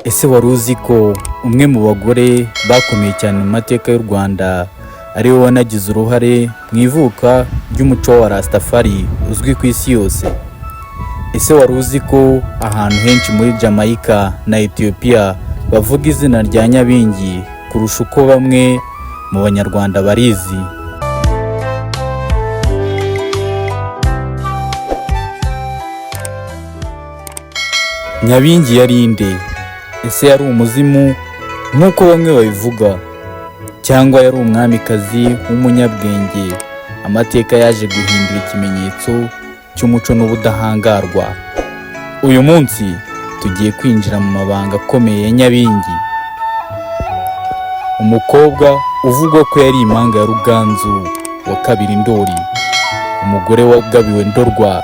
Ese wari uzi ko umwe mu bagore bakomeye cyane mu mateka y'u Rwanda ari we wanagize uruhare mu ivuka ry'umuco wa Rastafari uzwi ku isi yose? Ese wari uzi ko ahantu henshi muri Jamaica na Ethiopia bavuga izina rya Nyabingi kurusha uko bamwe mu Banyarwanda barizi? Nyabingi yari inde? Ese yari umuzimu nk'uko bamwe babivuga, cyangwa yari umwamikazi w'umunyabwenge amateka yaje guhindura ikimenyetso cy'umuco n'ubudahangarwa? Uyu munsi tugiye kwinjira mu mabanga akomeye ya Nyabingi, umukobwa uvugwa ko yari impanga ya Ruganzu wa kabiri Ndoli, umugore wagabiwe Ndorwa,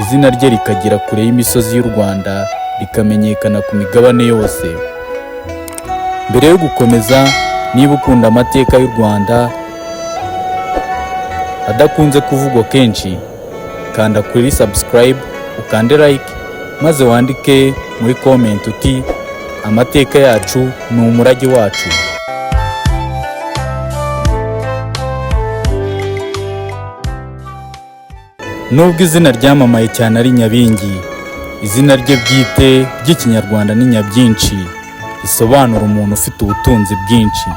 izina rye rikagera kure y'imisozi y'u Rwanda rikamenyekana ku migabane yose. Mbere yo gukomeza, niba ukunda amateka y'u Rwanda adakunze kuvugwa kenshi, kanda kuri subscribe, ukande like, maze wandike muri comment uti amateka yacu ni umurage wacu. Nubwo izina ryamamaye cyane ari Nyabingi, izina rye bwite ry'Ikinyarwanda ni Nyabyinshi, risobanura umuntu ufite ubutunzi bwinshi.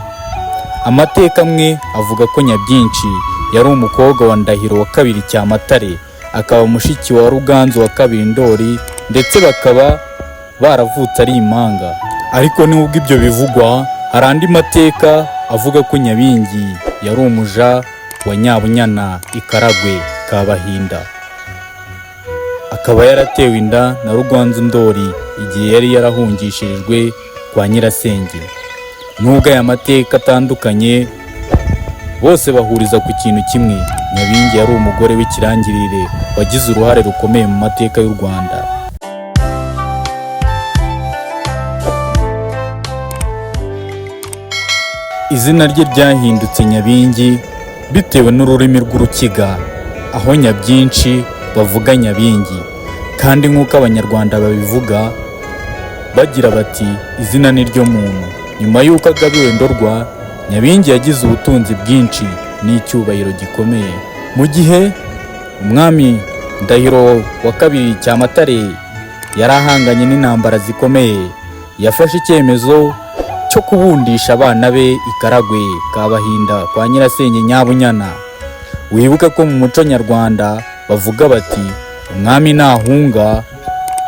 Amateka amwe avuga ko Nyabyinshi yari umukobwa wa Ndahiro wa kabiri Cyamatare, akaba mushiki wa Ruganzu wa kabiri Ndoli, ndetse bakaba baravutse ari impanga. Ariko nubwo ibyo bivugwa, hari andi mateka avuga ko Nyabingi yari umuja wa Nyabunyana i Karagwe ka Bahinda, akaba yaratewe inda na Ruganzu Ndoli igihe yari yarahungishirijwe kwa nyirasenge. Nubwo aya mateka atandukanye, bose bahuriza ku kintu kimwe: Nyabingi yari umugore w'ikirangirire wagize uruhare rukomeye mu mateka y'u Rwanda. Izina rye ryahindutse Nyabingi bitewe n'ururimi rw'Urukiga, aho Nyabyinshi bavuga Nyabingi, kandi nk'uko Abanyarwanda babivuga bagira bati izina ni ryo muntu. Nyuma y'uko agabiwe Ndorwa, Nyabingi yagize ubutunzi bwinshi n'icyubahiro gikomeye. Mu gihe umwami Ndahiro wa kabiri Cyamatare yari ahanganye n'intambara zikomeye, yafashe icyemezo cyo kubundisha abana be i Karagwe ka Bahinda kwa nyirasenge Nyabunyana. Wibuke ko mu muco nyarwanda bavuga bati umwami nahunga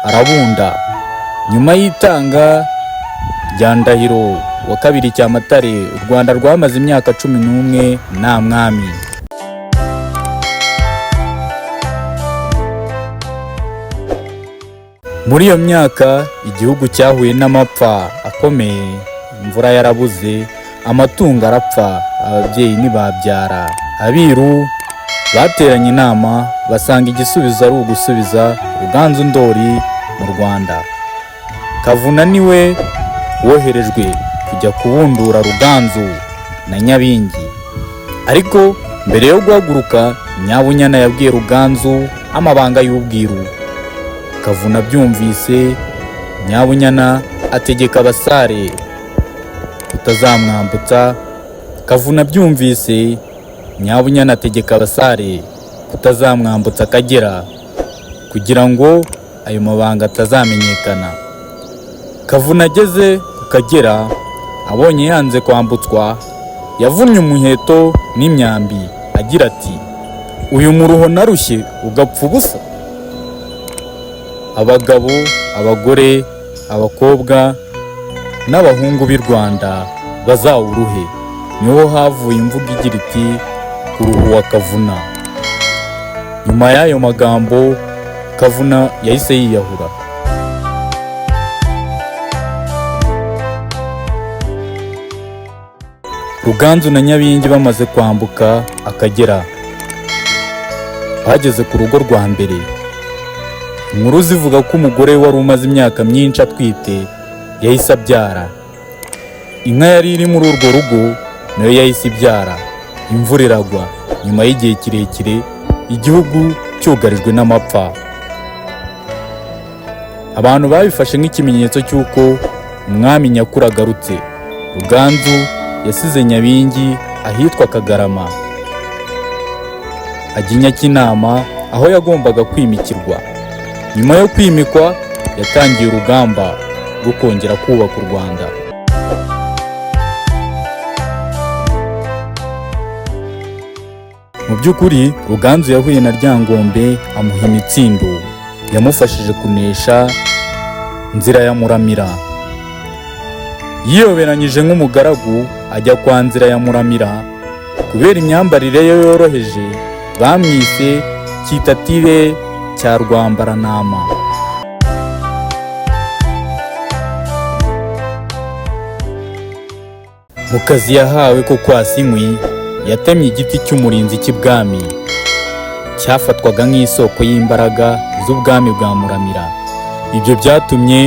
arabunda. Nyuma y'itanga rya Ndahiro wa kabiri Cyamatare, u Rwanda rwamaze imyaka 11 nta mwami. Muri iyo myaka igihugu cyahuye n'amapfa akomeye, imvura yarabuze, amatungo arapfa, ababyeyi ntibabyara. Abiru bateranye inama basanga igisubizo ari ugusubiza Ruganzu Ndoli mu Rwanda. Kavuna niwe woherejwe kujya kubundura Ruganzu na Nyabingi. Ariko mbere yo guhaguruka, Nyabunyana yabwiye Ruganzu amabanga y'ubwiru. Kavuna abyumvise, Nyabunyana ategeka abasare kutazamwambutsa. Kavuna abyumvise, Nyabunyana ategeka abasare kutazamwambutsa Akagera kugira ngo ayo mabanga atazamenyekana. Kavuna ageze ku Kagera abonye yanze kwambutswa, yavunnye umuheto n'imyambi agira ati uyu muruho narushye ugapfa ubusa. Abagabo, abagore, abakobwa n'abahungu b'i Rwanda bazawuruhe. Niho havuye imvugo igira iti uruhu wa Kavuna. Nyuma y'ayo magambo, Kavuna yahise yiyahura. Ruganzu na Nyabingi bamaze kwambuka Akagera, bageze ku rugo rwa mbere. Inkuru zivuga ko umugore wari umaze imyaka myinshi atwite yahise abyara. Inka yari iri muri urwo rugo nayo yahise ibyara. Imvura iragwa nyuma y'igihe kirekire igihugu cyugarijwe n'amapfa. Abantu babifashe nk'ikimenyetso cy'uko umwami nyakuri agarutse. Ruganzu yasize Nyabingi ahitwa Kagarama, ajya i Nyakinama aho yagombaga kwimikirwa. Nyuma yo kwimikwa, yatangiye urugamba rwo kongera kubaka u Rwanda. Mu by'ukuri, Ruganzu yahuye na Ryangombe amuha imitsindo yamufashije kunesha Nzira ya Muramira. Yiyoberanyije nk'umugaragu ajya kwa Nzira ya Muramira. Kubera imyambarire ye yoroheje, bamwise Cyitatire cya Rwambaranama. Mu kazi yahawe ko kwasa inkwi, yatemye igiti cy'umurinzi cy'ibwami cyafatwaga nk'isoko y'imbaraga z'ubwami bwa Muramira. Ibyo byatumye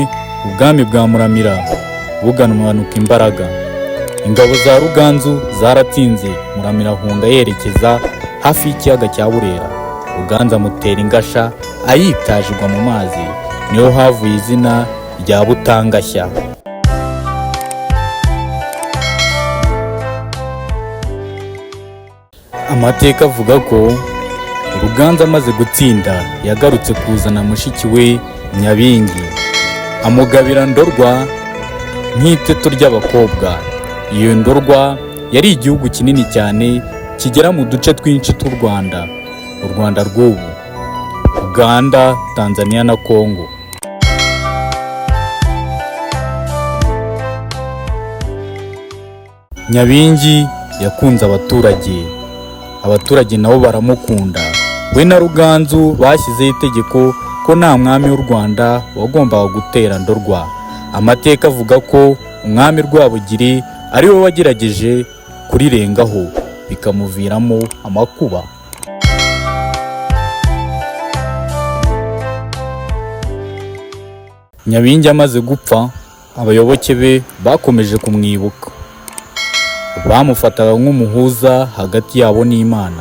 ubwami bwa Muramira bugabanuka imbaraga. Ingabo za Ruganzu zaratsinze, Muramira ahunga yerekeza hafi y'ikiyaga cya Burera. Ruganzu amutera ingasha ayitaje igwa mu mazi, niho havuye izina rya Butangashya. Amateka avuga ko Ruganzu amaze gutsinda yagarutse kuzana mushiki we Nyabingi, amugabira Ndorwa nk'iteto ry'abakobwa. Iyo Ndorwa yari igihugu kinini cyane kigera mu duce twinshi tw'u Rwanda, u Rwanda rw'ubu, Uganda, Tanzania na Kongo. Nyabingi yakunze abaturage, abaturage nabo baramukunda. We na Ruganzu bashyizeho itegeko ko nta mwami w'u Rwanda wagombaga gutera Ndorwa. Amateka avuga ko umwami Rwabugiri ari we wagerageje kurirengaho bikamuviramo amakuba. Nyabingi amaze gupfa, abayoboke be bakomeje kumwibuka. Bamufataga nk'umuhuza hagati yabo n'Imana,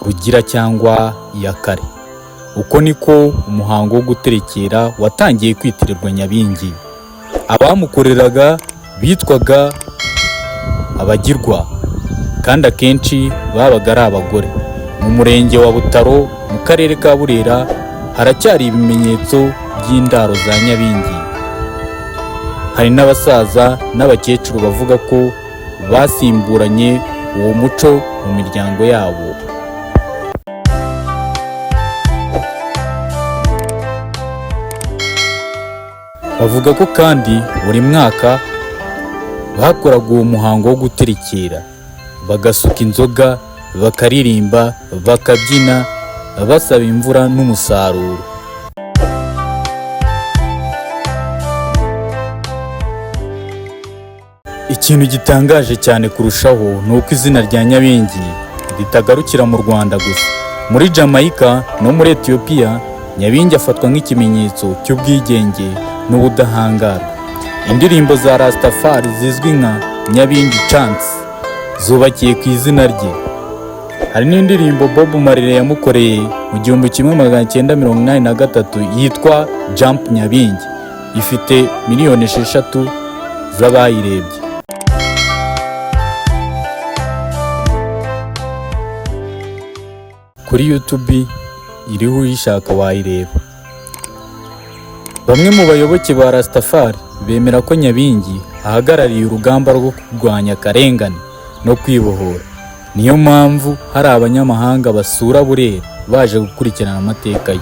Rugira cyangwa Iyakare. Uko niko umuhango wo guterekera watangiye kwitirirwa Nyabingi. Abamukoreraga bitwaga abagirwa, kandi akenshi babaga ari abagore. Mu murenge wa Butaro mu karere ka Burera haracyari ibimenyetso by'indaro za Nyabingi. Hari n'abasaza n'abakecuru bavuga ko basimburanye uwo muco mu miryango yabo. Bavuga ko kandi buri mwaka bakoraga uwo muhango wo guterekera, bagasuka inzoga, bakaririmba, bakabyina, basaba imvura n'umusaruro. Ikintu gitangaje cyane kurushaho ni uko izina rya Nyabingi ritagarukira mu Rwanda gusa. Muri Jamaica no muri Ethiopia, Nyabingi afatwa nk'ikimenyetso cy'ubwigenge n'ubudahangarwa. Indirimbo za Rastafari zizwi nka Nyabingi Chants zubakiye ku izina rye. Hari n'indirimbo Bob Marley yamukoreye mu 1983 yitwa Jump Nyabingi, ifite miliyoni 6 z'abayirebye. Kuri YouTube iriho, uyishaka wayireba. Bamwe mu bayoboke ba Rastafari bemera ko Nyabingi ahagarariye urugamba rwo kurwanya akarengane no kwibohora. Niyo mpamvu hari abanyamahanga basura Burera baje gukurikirana amateka ye.